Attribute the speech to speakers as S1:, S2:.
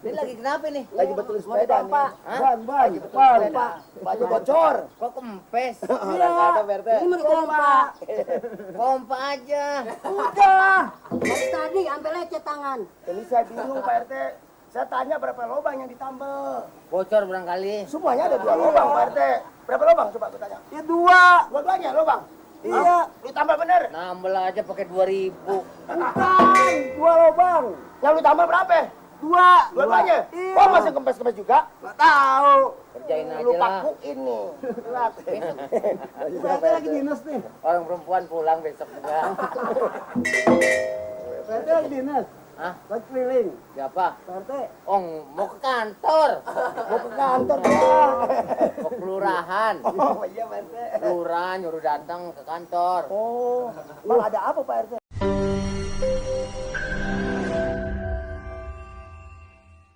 S1: Ini lagi kenapa nih?
S2: Lagi betul sepeda nih.
S1: Hah?
S2: Ban, sepeda. Baju bocor.
S1: Kok kempes?
S2: Iya. Ada Berte.
S3: Ini mau dikompa.
S1: Kompa aja.
S3: Udah. Dari tadi sampai lecet tangan.
S2: Ini saya bingung Pak RT. Saya tanya berapa lubang yang ditambal.
S1: Bocor barangkali.
S2: Semuanya ada 2 lubang Pak RT. Berapa lubang coba aku tanya?
S3: Ya 2.
S2: Dua-duanya lubang.
S3: Iya.
S2: Lu tambal bener?
S1: Nambel aja pakai 2000.
S3: Bukan. 2 lubang.
S2: Yang lu tambal berapa?
S3: 2.
S2: Dua-duanya?
S3: Iya.
S2: Oh masih kempes-kempes juga?
S3: Nggak tahu.
S1: Kerjain aja
S2: Lu
S1: lah.
S2: pakuin nih. Berat.
S3: Berarti lagi dinas nih.
S1: Orang perempuan pulang besok juga.
S3: Berarti lagi dinas.
S1: Hah?
S3: Lagi keliling.
S1: Siapa?
S3: Berarti.
S1: Oh, mau ke kantor.
S2: Mau ke kantor ya.
S1: Mau kelurahan.
S2: Oh iya Pak RT.
S1: Kelurahan nyuruh datang ke kantor.
S2: Oh, Bang ada apa Pak RT?